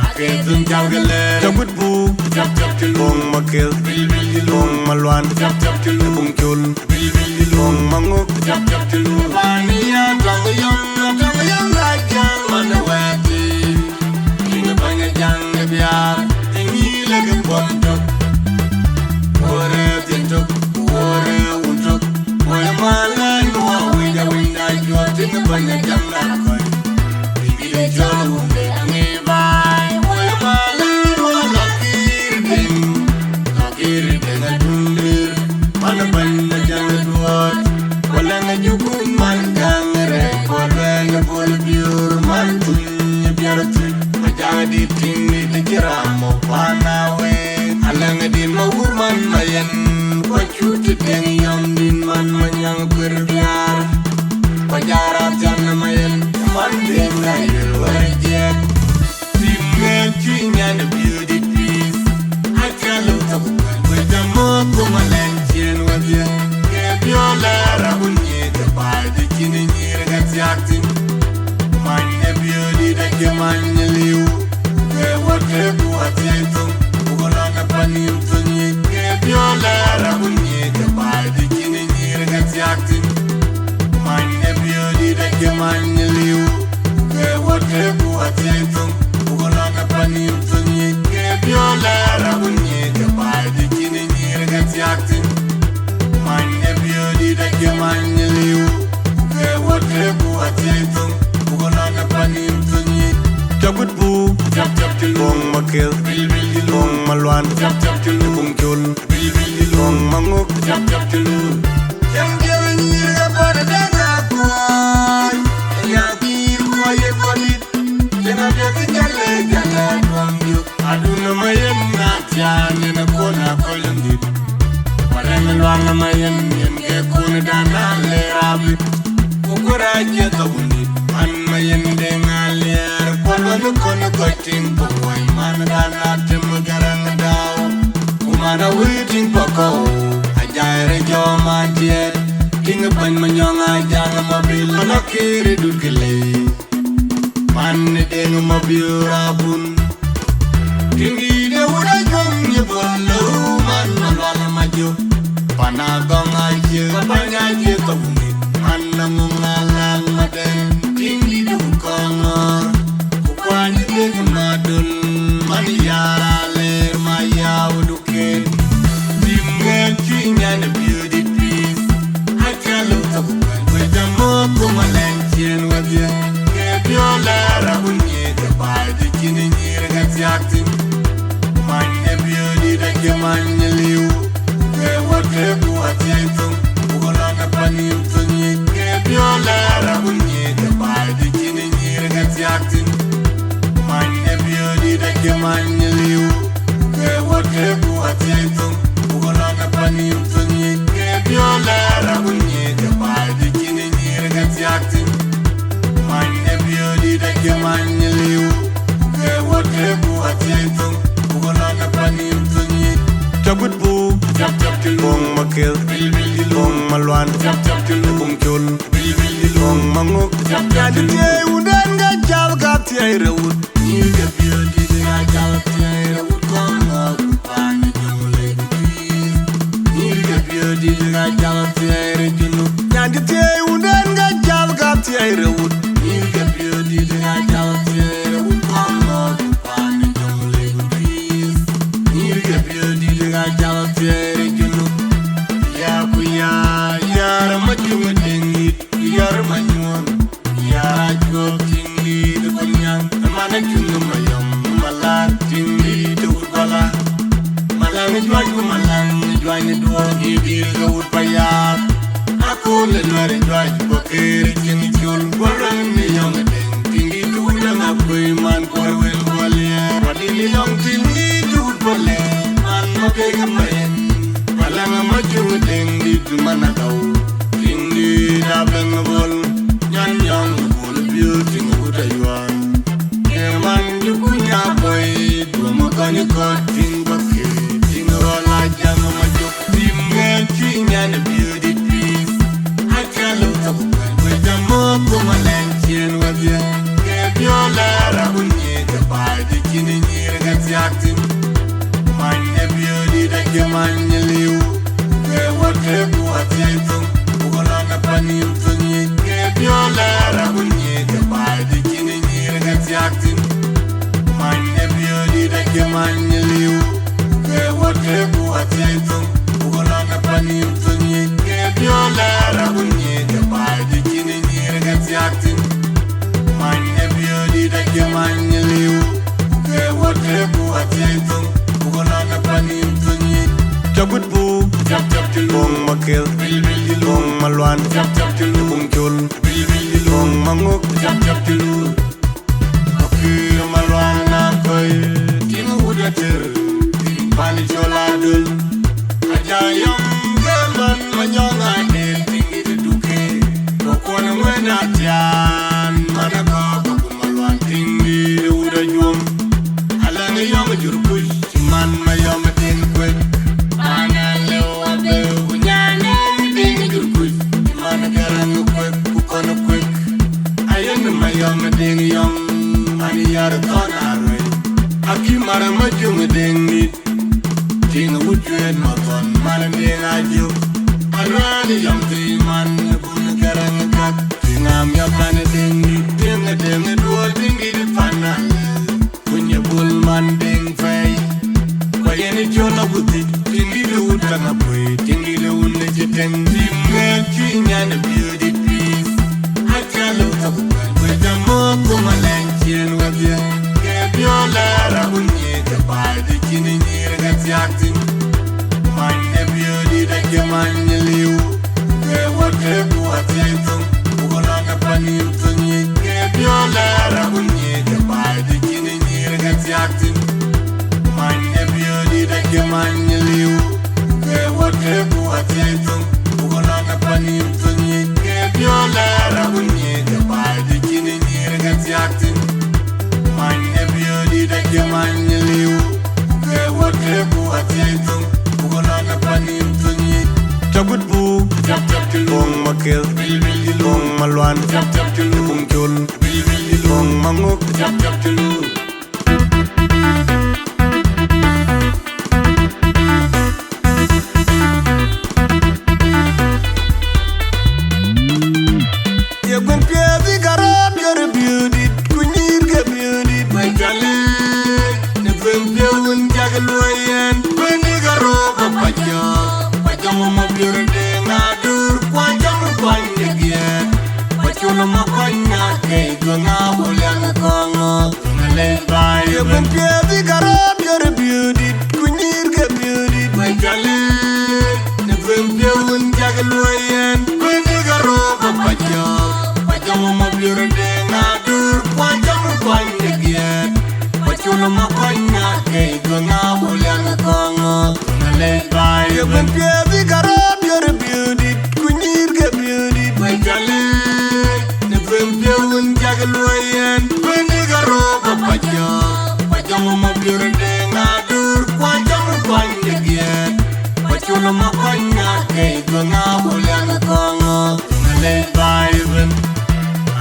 ake dhun jal ke lɛɛr. Cä gut buk, cäp cäp cï luɔŋ ma kel, bil bil cï luɔŋ ma luan, cäp cäp cï luɔŋ col. Bil bil cï luɔŋ maŋök, cäp cäp cï luɔŋ. Bäny ya tɔŋ yɔŋ, tɔŋ yɔŋ la jaŋ man ë wɛ̈ɛ̈t thïn. Tiŋ bäny ë jaŋ ë biaar, tiŋ yï lek ë puɔl tök. Wore thïn tök, wore wun tök. Woi malɛn wä wic a winyda juɔt, tiŋ bäny ë jaŋ la kɔc. Tiŋ yï cɔl wun de aŋic baai, woi malɛn wä la kïïr tiŋ. Akiri de na dundir, man bany na jang duot. Wala na jukun man gang re, wala na bol biur man tun biar tun. Majang di ting ni de jiramo panawe. Alang di ma wur man mayen, kwa chuti deng yom din man manyang kwer biar. Kwa jara jan mayen, man deng na yul warje. Tim ŋɛk cï nyan ë biöödït pïïth. Aca lëu thok wek jam mɔ̈ɔ̈th ku malɛn ciëën wedhie. Ke piɔ̈u lɛɛr abun nyiëëc ë baai të cïn ë nyïïr ë ŋa thiaak thïn. Many ë biöödït acï many ë liu. Ke wä tëëk ku athiɛɛi thöŋ. Ku lɔn ë panim thöny yic. Ke piɔ̈u lɛɛr abun nyiëëc ë baai të cïn ë nyïïr ë ŋa thiaak thïn. Many ë biöödït acï many ë liu. Ke wä tëëk ku athiɛɛi thöŋ, ku lɔn ë panim thöny yic, ke piɔ̈u lɛɛr abun nyiëëc ë baai të cïn ë nyïïr ë ŋa thiaak thïn. Many ë biöödït acï many ë liu, ke wä tëëk ku athiɛɛi thöŋ, ku lɔn ë panim thöny yic. Cä gut buk, cäp cäp cï luɔŋ ma kel, bil bil cï luɔŋ ma luan, cäp cäp cï luɔŋ col. Bil bil cï luɔŋ maŋök, cäp cäp cï luɔŋ. Cäŋ diɛ̈ nyïïr ke bɔ̈ de dɛ̈ŋ akuɔɔny, ë ya kïïr kuɔɔc ye bɔ̈ dït. Cïn apiɛth cï jal le jal ë duɔŋ yök. Adun ë mayen na thiaan yen ë kon aköl dït. Wala yen luaŋ ë mayen yen ke kon dan na le rabit. Ku kuɛ̈r acie thok dït. Man mayen de ŋa liɛɛr. Kuɔl wën ë kon ë kɔc tïŋ pɔ̈k wany man dan na tem Garaŋ dau. Ku man awïïr tïŋ pɔ̈k kɔ̈u. Ajai rec Lakiri dut kili man ni deng ma biura bun. Tingi de wuda jong ni bolo man ma lwala ma jo. Pana gong aje, panya aje ka wuni. Man na mung alang ma den. Tingi de wukongor. Kukwani de ma dun. Man yara ler ma ya wudu. Tim ŋɛk cuiny nyan ë beauty peace. Aca lëu thok kuɛn kuec amɔ kum alɛn cien wedhie. Ke biɔl ë rabun nyiëëc ë baai të cïn ë nyïïr ë ŋa thiaak thïn. Many ë beauty da cï many ë liu. Ke wä ke ku athiɛny thum. Ku lɔn ë panim thun nyic. Ke biɔl ë rabun nyiëëc ë baai të cïn ë nyïïr ë ŋa thiaak thïn. Many ë beauty da cï many ë liu. Ke wä ke ku athiɛny thum, ku lɔn ë panim thun nyic, ke biɔl ë rabun nyic ë baai të cïn ë nyïïr ë thiaak thïn. Many ë biöödït acï many ë liu, ke wä ke ku athiɛny thum, ku lɔn ë panim thun nyic. Cä gut buk, cäp cäp cï luɔŋ ma kel, bil bil cï luɔŋ ma luan, cäp cäp cï luɔŋ col, bil bil cï luɔŋ ma ŋök, cäp cäp cï luɔŋ. Nyan të thiëi wunden ke jal ka thiëi rewut. Nyïïr ke piöödït ë ŋa jal thiëi rewut kɔn ŋɔ̈ɔ̈th ku paan ë jɔŋ lei ku pïïr. Nyïïr ke piöödït ë ŋa jal thiëi rewut junub. Nyan cï thiëi wunden ke jal ka thiëi rewut. Nyïïr ke piöödït ë ŋa jal thiëi rewut kɔn ŋɔ̈ɔ̈th ku paan ë jɔŋ lei ku pïïr. Nyïïr ke piöödït ë ŋa jal thiëi rewut junub. Ya ku ya, ya rama juŋ ë deŋ yït, ku ya rama nyuɔɔn. Ya cuɔp tiŋ dïït ku nyaŋ, man acun ma yɔm, ma laar tiŋ dïït wut bala. Ma laŋ juac ku ma laŋ juany duɔɔk, yï dïït ke wut pa yaak. Akööl ë nuɛɛr juac ku keer tiŋ col, ku rɛ̈n ë yɔm ë deŋ. Tiŋ dïït wut ë ŋa kuëi man kuɔr wël ku aliɛɛr. Wa dïït ë yɔm tiŋ dïït wut bala, man ma kek ë mɛɛn. Ma laŋ ma cuŋ deŋ dïït man agau. Tiŋ dïït abɛ̈n bol, nyan nyɔŋ bol biööt tiŋ wut ayuan. Ke man juku nya bɔi, duɔm kɔny kɔt tiŋ bäkë, tiŋ rɔl ajam ma jok. Tim ŋɛn cuï nyan biöödït pïïth. Aca lëu thok kuɛn, kuec amɔ̈ɔ̈th ku malɛn cien wedhie. Ke biɔl ë rabun nyiëëc ë baai të cïn ë nyïïr ë ŋa thiaak thïn. Many ë biöödït acï many ë liu. Ke wä ke ku athiɛny thum, ku lɔn ë panim thun nyic. Ke biɔl ë rabun nyiëëc ë baai të cïn ë nyïïr ë ŋa thiaak thïn. Many ë biöödït acï many ë liu. Ke wä ke ku athiɛny thum, ku lɔn ë panim thun nyic. Ke biɔl ë rabun nyiëëc ë baai të cïn ë nyïïr ë ŋa thiaak thïn. Many ë biöödït acï many ë liu. Ke wä ke ku athiɛny thum, ku lɔn ë panim thun nyic. Cä gut buk, cäp cäp cï luɔŋ ma kel, bil bil cï luɔŋ ma luan, cäp cäp cï luɔŋ col, bil bil cï luɔŋ ma ŋök, cäp cäp cï luɔŋ. Akïr ma luan na kɔi, tiŋ wut ater, tiŋ pan col adöl. Aja yɔm ke man ma nyɔŋ adel, tiŋ dït duke, ku kuɔn ŋuɛ̈n athiaan, man akɔɔk. Malwan tiŋ dïït wut ajuɔm, alɛŋ yɔm jur kuc, man ma yɔm tiŋ kuec. Pan alëu abëu ku nyan tiŋ jur kuc, man gɛrɛŋ kuec ku kɔn kuec. Ayen ma yɔm tiŋ yɔm, man yar thɔn aruec. Akï mar ma cuŋ tiŋ dïït. Tiŋ wut cuet ma thɔn man diŋ ajuk. Aluɛɛn yɔm thii man bun kɛrɛŋ kak. Tiŋ am ya pan diŋ ni tiŋ diŋ duɔ tiŋ di pan na. Kuny bul man diŋ fɛi. Kwa yen col aguthi. Tiŋ di wut kaŋ apui. Tiŋ di wun ni ci tiŋ. Tiŋ ŋɛk ci nyan biöödït piith. Aca lëu thok kuɛn kuec amɔ̈ɔ̈th ku malɛn cien wedhie. Ke biɔl ë rabun nyiëëc ë baai të cïn ë nyïïr ë ŋa thiaak thïn. Many ë biöödït acï many ë liu. Ke wä ke ku athiɛny thum, ku lɔn ë panim thun nyic. Ke biɔl ë rabun nyiëëc ë baai të cïn ë nyïïr ë ŋa thiaak thïn. Many ë biöödït acï many ë liu. Ke wä ke ku athiɛny thum, ku lɔn ë panim thun nyic. Ke biɔl ë rabun nyiëëc ë baai të cïn ë nyïïr ë ŋa thiaak thïn. Many ë biöödït acï many ë liu. Ke wä ke ku athiɛny thum, ku lɔn ë panim thun nyic. Cä gut buk, cäp cäp cï luɔŋ ma kel, bil bil cï luɔŋ ma luan, cäp Piɛth ë karɔ biör biöödït, ku nyïïr ke biöödït, wek cä leec në pem piɛth wën cäk luɔi yen. Wën ë karɔ bä kuac jɔ, kuac jɔŋ ma biör de ŋa dur, kuac jɔŋ kuany de giɛɛt, kuac cul ma kuany ŋa kei dhuëŋ a ku liak kɔŋ ŋö. Në lec baai ëbën,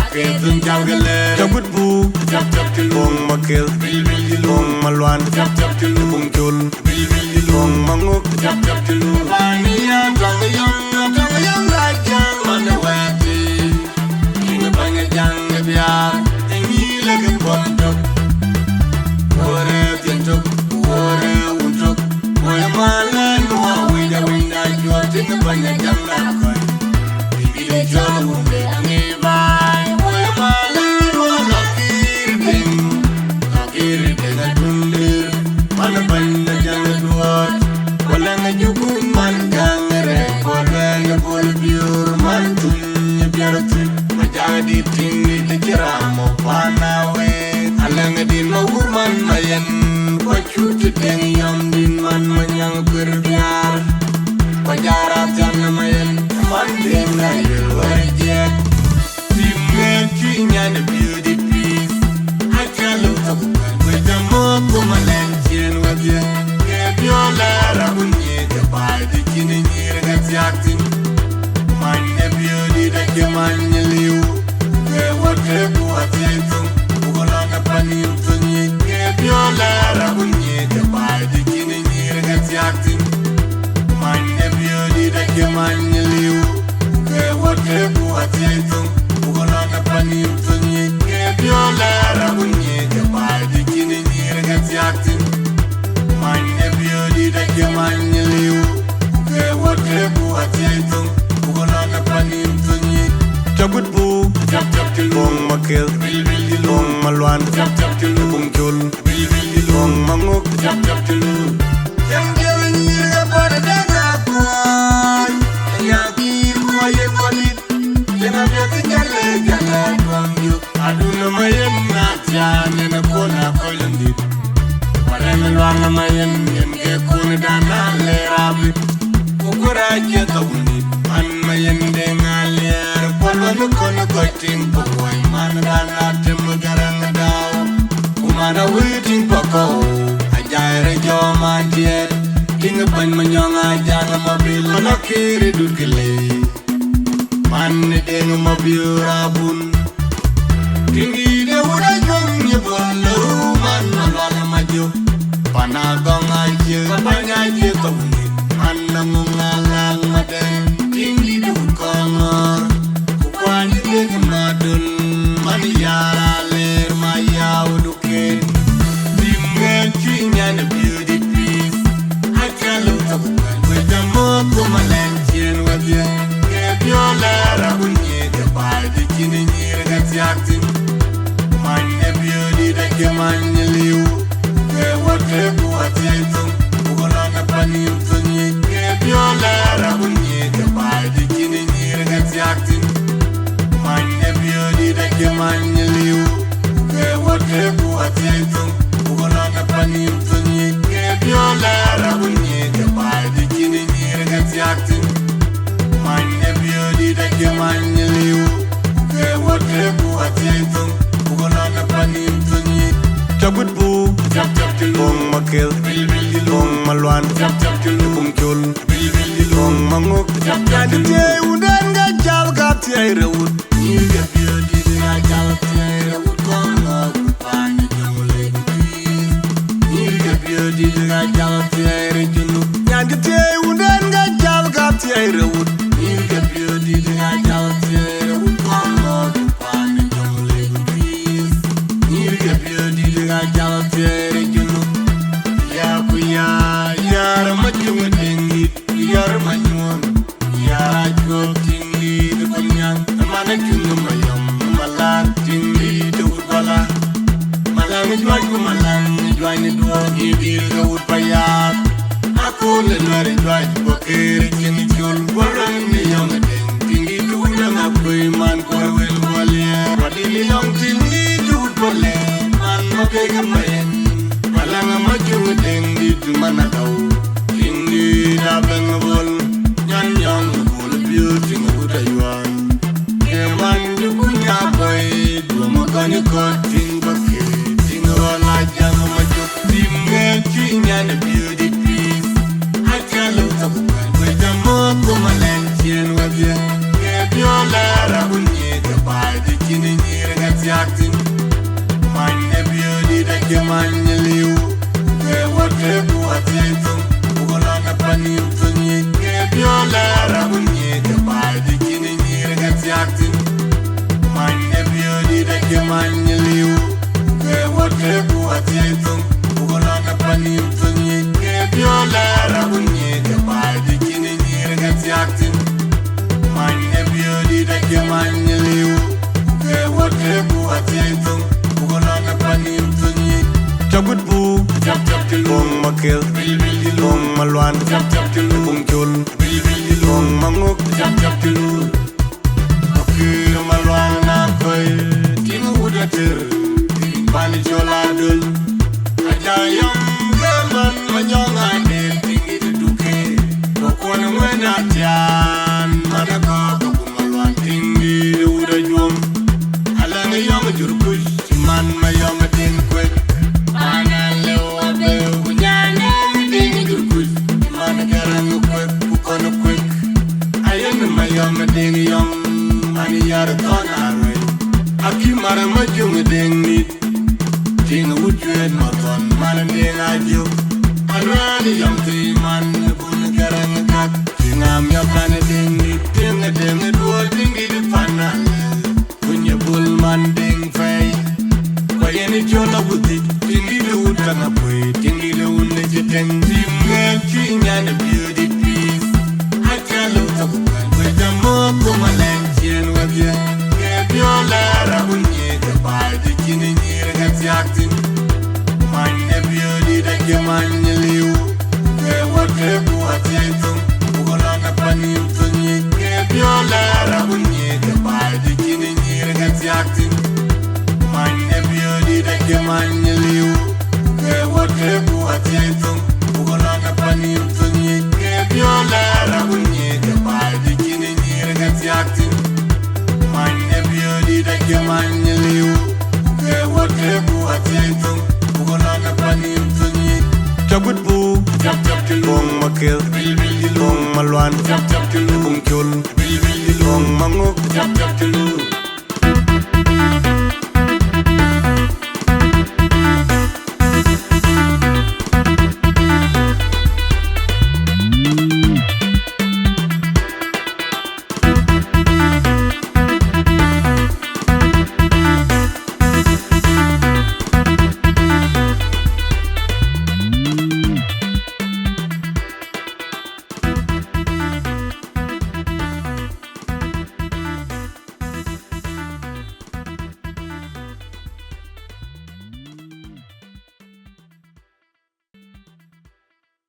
ake dhun cäl ke lëër. Cä gut buk, cäp cäp cï luöŋ ma kel, bil bil cï luöŋ ma luan, cäp cäp cï luöŋ col. Bil bil cï luöŋ ma ŋök, cäp cäp cï luöŋ. Bäny ya tɔŋ yɔŋ, tɔŋ yɔŋ la jaŋ man ë wɛ̈ɛ̈t. Tiŋ bäny jaŋ ë biaar, ë nyïï lek ë puɔl tök. Wore thiën tök, wore wun tök. Woi malɛn wa wic a wic na juɔt, tiŋ bäny jaŋ na kɔc. Bï bï de cɔl wun de aŋic baai. Woi malɛn wa la kir piŋ. Akiri de na dundir, man bany na jang duot. Wala na jukun man jang re, wala na bol biur man tun biar tun. Majadi tin ni de jiramo panawe. Alang din ma wur man mayen, kwa chut deng yam din man manyang per biar. Kwa jara jan mayen, man deng na yul warje. Tim ŋɛɛc cuï nyan ë biöödït pïïr. Aca lëu thok kuɛ̈n wec amɔ̈ɔ̈th ku malɛn ciëën wedhie. Ke biöl ë rabun nyiëëc ë baai të cïn ë nyïïr ë ke thiaak thïn. Many ë biöödït acï many ë liu. Ke wot ke ku athiɛɛi thöŋ. Ku lɔn ë panim thöny yic. Ke biöl ë rabun nyiëëc ë baai të cïn ë nyïïr ë ke thiaak thïn. Many ë biöödït acï many ë liu. Ke wot ke ku athiɛɛi thöŋ, ku lɔn ë panim thöny yic, ke biöl ë rabun nyiëëc ë baai të cïn ë nyïïr ke thiaak thïn. Many ë biöödït acï many ë liu, ke wot ke ku athiɛɛi thöŋ, ku lɔn ë panim thöny yic. Cä gut buk, cäp cäp cï luöŋ ma kel, bil bil cï luöŋ ma luan, cäp cäp cï luöŋ col. Bil bil cï luöŋ ma ŋök, cäp cäp cï luöŋ. Cäŋ jël nyïïr ke pan ë dek akuɔɔny, ë ya kïïr kuɔɔc ye kuɔdït, cïn apiɛth cï jal le jal ë tuɔŋ yök. Adun ë ma yen na thiaan yen ë kuɔn akɔc lëndït. Warɛn ë luaŋ ë ma yen, yen ke kuɔn ë dan na le rabit. Ku kuɛ̈r acie thok wundït, man ma yen de ŋa liɛɛr, kuɔl wën ë kɔn ë kɔc tiŋ pok woi, man ë dan na tem ë gäräŋ ë dau. Ku man awëë tïŋ pakɔ̈u, ajair ë jɔ man tiɛɛt, tïŋ ë bäny ma nyɔŋ ajaŋ ë mabil, man akëër ë dut kë lei, man ë deŋ ë mabiöör abun. Tïŋ dïït ë wut ajuɔŋ nyï bɔ̈ lëu, man ë lual ë majök, pan agɔŋ acie, ka bäny acie thok nït, man ë ŋuŋ alaŋ madɛn. Tïŋ dïït ë wut kɔŋɔ̈ɔ̈r, ku kuany ë dek madöl, man ë yaar aleer ma yau du. Ke bï ŋɛɛc cuï nyan ë biöödït pïïr. Aca lëu thok kuɛ̈n wec amɔ̈ɔ̈th ku malɛn ciëën wedhie. Ke biöl ë rabun nyiëëc ë baai të cïn ë nyïïr ke thiaak thïn. Many ë biöödït acï many ë liu. Ke wot ke ku athiɛɛi thöŋ. Ku lɔn ë panim thöny yic. Ke biöl ë rabun nyiëëc ë baai të cïn ë nyïïr ke thiaak thïn. Many ë biöödït acï many ë liu. Ke wot ke ku athiɛɛi thöŋ, ku lɔn ë panim thöny yic, ke biöl ë rabun nyiëëc ë baai të cïn ë nyïïr ke thiaak thïn. Many ë biöödït acï many ë liu, ke wot ke ku athiɛɛi thöŋ, ku lɔn ë panim thöny yic. Cä gut buk, cäp cäp cï luöŋ ma kel, bil bil cï luöŋ ma luan, cäp cäp cï luöŋ col. Bil bil cï luöŋ ma ŋök, cäp cäp cï luöŋ. Nyan dï thiëi wunden ke cäl ka thiëi rewut. Nyïïr ke biöödït ë ŋa cäl thiëi rewut kɔn ŋɔ̈k ku paan ë jɔŋ lei ku pïïr. Nyïïr ke biöödït ë ŋa cäl thiëi rewut junub. Nyan dï thiëi wunden ke cäl ka thiëi rewut. Nyïïr ke biöödït ë ŋa cäl thiëi rewut kɔn ŋɔ̈k ku paan ë jɔŋ lei ku pïïr. Nyïïr ke biöödït ë ŋa cäl thiëi rewut junub. Ya ku ya, yar ma cuŋ ë deŋ dït, yar ma nyuɔɔn, yar acuɔp tïŋ dït ë kɔc nyaŋ, ë man ë cuŋ ë ma yɔm, ë ma laar tïŋ dït ë wut bala. Malaŋ ë juac ku malaŋ ë juac në duɔɔk ë dït ë wut pa yaar. Akööl ë nuɛɛr ë juac ku akeer ë cïn col, ku arɔ̈m ë yɔm ë deŋ tïŋ dït ë wut ë ŋa kuëë man ku ë wël ku aliɛɛr. Ku adït ë yɔm tïŋ dït ë wut pa lëë man ma kek ë ma yen. Malaŋ ë ma cuŋ ë deŋ dït man adau. Tïŋ dït Luɔŋ Maketh, Luɔŋ Maluan, Buŋ Col, Luɔŋ Maŋök, Akïr Maluan Akɔ̈i, Tiŋ Wut Ater, Pan Col Adöl, Ajayɔŋ Beman Manyɔŋ Aner, Tiŋ Dït Duke, Kuɔn Ŋuɛ̈n Atiaan, Man Akɔ̈k Maluan, Tiŋ Dït Wut Ajuɔŋ, Alɛŋ Yɔŋ Jur Kuc, Man Mayɔm Deŋ Kuek, Man Aleu Abeu, ku Nyan Deŋ Jur Kuc, Man Garaŋ Kuek, ku Kɔn Kuek, Ayen Mayɔm Deŋ Yɔŋ, Man Yar Thɔn Arwei, Akï Mar Majöŋ Deŋ Nit, Tiŋ Wut Cuet Mathɔn, Man Deŋ Ajök, Aluɛɛn Yɔŋ Thii, Man Bun Garaŋ Kat, Tiŋ Amiɔk Kan Deŋ Nit, Tiŋ Deŋ Duɔl, Tiŋ Dït Pan Alɛu. Kuny ë bul man Deŋ Pɛ̈i, ku yen ë cɔl Awudhit, Tiŋ Dït Wut Kaŋ Apuei, Tiŋ Dït Wun ë cï tëŋ, Tiŋ Ŋɛn cï nyan ë Biöödït Pïïth. Aca lëu thok kuɛ̈n, we jam mɔ̈k ku malɛn ciëën wedhie, ke piɔ̈u lɛɛr abun nyiëëk ë baai të cïn ë nyïïr ke thiaak thïn. Many ë Biöödït acï many ë liu, ke wot ke ku athiɛɛi thöŋ, ku lɔn ë pan nïïm thöny yic, ke piɔ̈u lɛɛr abun nyiëëk ë baai të cïn ë nyïïr ke thiaak thïn. Many ë Biöödït acï many ë liu, ke wot ke ku athiɛɛi thöŋ, ku lɔn ë pan nïïm thöny yic, ke piɔ̈u lɛɛr abun nyiëëk ë baai të cïn ë nyïïr ke thiaak thïn. Many ë Biöödït acï many ë liu, ke wot ke ku athiɛɛi thöŋ, ku lɔn ë pan nïïm thöny yic. Cä gut buk, Luɔŋ Maketh, Luɔŋ Maluan, Buŋ Col, Luɔŋ Maŋök,